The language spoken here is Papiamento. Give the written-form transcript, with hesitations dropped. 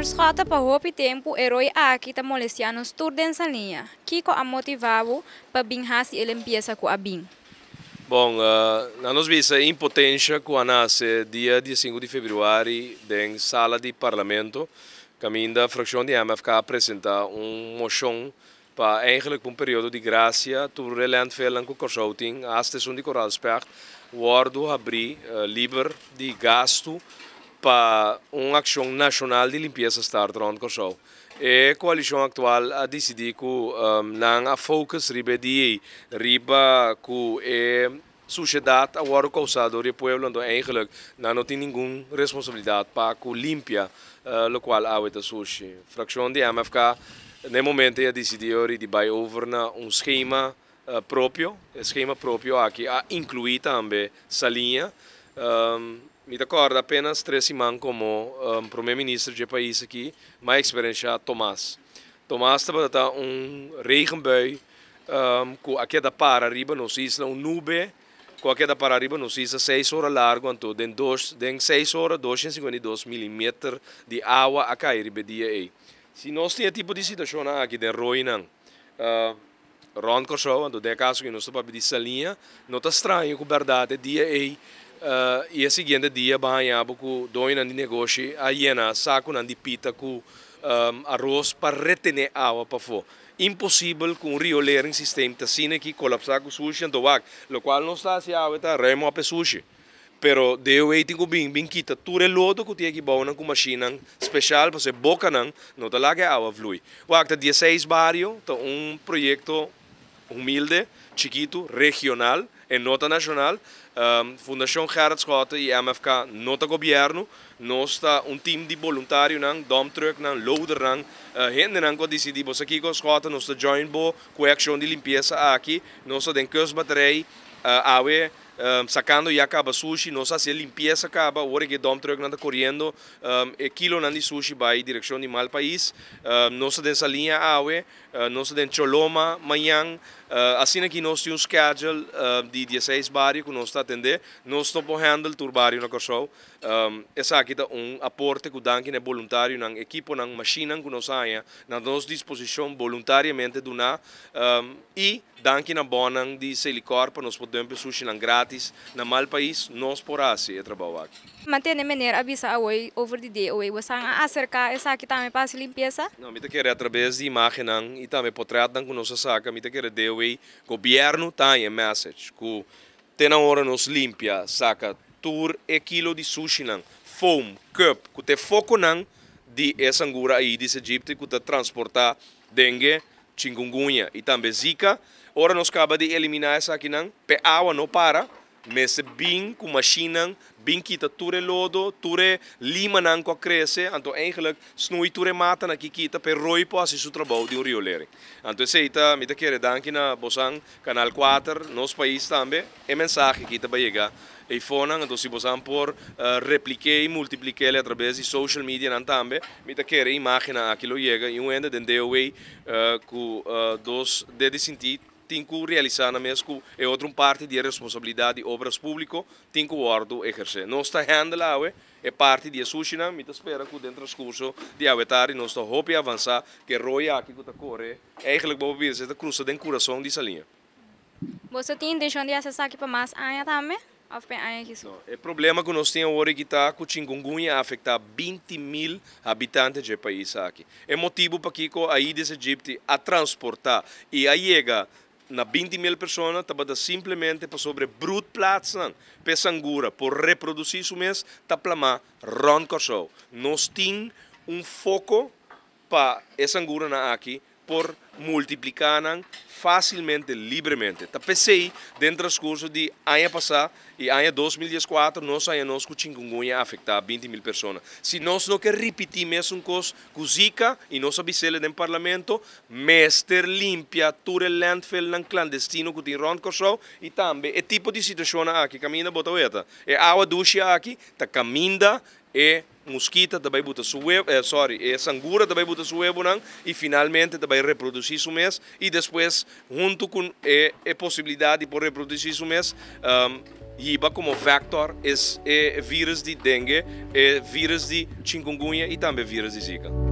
Señor Schotte, pa hopi tempu e roi aki ta molestiá nos tur den Saliña. Kiko a motivá bo pa bin hasi e limpiesa ku a bin? Bon, na nos bisa impotensha ku a nase dia 15 di febrüari den sala di parlamento, kaminda frakshon di MFK a presentá un moshon pa eigenlijk un periodo di grasia tur e landfillnan ku Kòrsou tin, asta esun di Koraalspecht, wòrdu habrí liber di gastu pa un akshon nashonal di limpiesa start rònt Kòrsou. E koalishon aktual a disidí ku nan a focus riba e dia ei, riba ku e sushedat a wòrdu kousá dor di e pueblo, anto eigenlijk nan no tin ningun responsabilidat pa ku limpia lokual awe ta sushi. Frakshon di MFK na e momento ei a disidí ori di bai over na un skema propio. E skema propio aki a inkluí tambe Saliña. Mi ta kòrda apenas tres siman komo promé minister dje pais aki, m'a eksperenshá Tomas. Tomas tabata ta un regenbui ku a keda para riba nos isla, un nube ku a keda para riba nos isla seis ora largu, anto den dos den seis ora 252 milimeter di awa a kai riba e dia ei. Si nos tin e tipo di situashonnan aki den roinan rònt Kòrsou, anto den e kaso ku nos ta papia di Saliña, no ta straño ku bèrdat e dia ei i e siguiente dia bo a haña bo ku doñonan di negoshi a yena sakunan di pita ku aros pa retené awa pafó. Imposibel ku un riolering systeem ta asina aki kolapsá ku sushi, anto wak, lokual nos ta hasi awe ta ruim op e sushi. Pero DOW tin ku bin bin kita tur e lodo ku tin aki bounan ku mashinnan speshal pasobra e bokanan no ta laga e awa vlui. Wak ta 16 bario ta un proyekto humilde, chikitu, regional, e no ta nashonal. Fundashon Gerrit Schotte i MFK no ta gobièrnu. Nos ta un tim di boluntarionan, dumptrucknan, loadernan, hendenan ku a disidí bo sa kiko Schotte nos ta join bo ku e akshon di limpiesa aki. Nos ta den kustbaterij awe. Sakando ya kaba sushi, nos a hasi e limpiesa kaba, ora ku e dump trucknan ta koriendo e kilonan di sushi bai direkshon di mal pais. Nos ta den Saliña awe, nos ta den Choloma mañan. Asina ki nos tin un schedule di 16 bario ku nos ta atendé. Nos no por handle tur bario na Kòrsou. Esaki ta un aporte ku danki na e boluntarionan, ekiponan, mashinnan ku nos haña na nos disposishon boluntariamente duná i. Danki na bonnan di Selikor pa nos por dump e sushinan gratis na mal pais, nos por hasi e trabou aki. Mantene meneer a bisa awoi over di DOW. Bosan a aserka esaki tambe pa hasi limpiesa? No, mi ta kere atrabes di imagennan i tambe potretnan ku nos a saka, mi ta kere DOW, gobièrnu ta haña e message ku te na ora nos limpia, saka tur e kilo di sushinan, foam, cup, ku ta e fokonan di e sangura Aedes aegypti ku ta transportá dengue, Chikungunya i tambe Zika. Ora nos kaba di eliminá esakinan, p'e awa no para, mester bin ku mashinnan bin kita tur e lodo, tur e limanan ku a krese, anto eigenlijk snui tur e matanan ki kita p'e roi por hasi su trabou di un riolering. Anto esei ta, mi ta kere danki na bosan, Kanal 4, Nos Pais tambe, e mensahe ki ta bai yega Eifonan, anto si bosan por replik'é i multiplik'é atrabes di social medianan tambe, mi ta kere imágennan aki lo yega i un hende den DOW ku dos dede sintí tin ku realisá nan mes ku e otro un parti di e responsabilidat di obras públiko tin ku wòrdu ehersé. Nos ta handle awe e parti di e sushinan, mi ta spera ku den transkurso di awe tardi nos ta hopi avansá ku e roi aki ku ta kore, eigenlijk bo por bisa e ta krusa den kurason di Saliña. Boso tin intencion di haci esaki pa mas aña tambe of pa e aña aki so? No, e problema cu nos tin awor aki ta cu chikungunya a afecta 20 mil habitante dje pais aki. E motibo pakico Aedes aegypti a transporta y a yega na 20 mil persona tabata simplemente pasobra broedplaatsnan p'e sangura por reproduci su mes ta plama rond Kòrsou. Nos tin un foko pa e sanguranan aki por multipliká nan fásilmente, libremente. Ta p'esei den transkurso di aña pasá i aña 2014 nos haña nos ku chikungunya afektá 20 mil persona. Si nos no ke ripití mesun kos ku Zika i nos a bis'é den parlamento, mester limpia tur e landfillnan klandestino ku tin rònt Kòrsou i tambe e tipo di situashonnan aki kaminda bo ta weta. E awa dushi aki ta kaminda e muskita ta bai buta su webu, sorry, e sangura ta bai buta su webunan i finalmente ta bai reprodusí su mes i despues huntu ku e posibilidat di por reprodusí su mes. hiba komo vector e virus di dengue, e virus di chikungunya i tambe virus di Zika.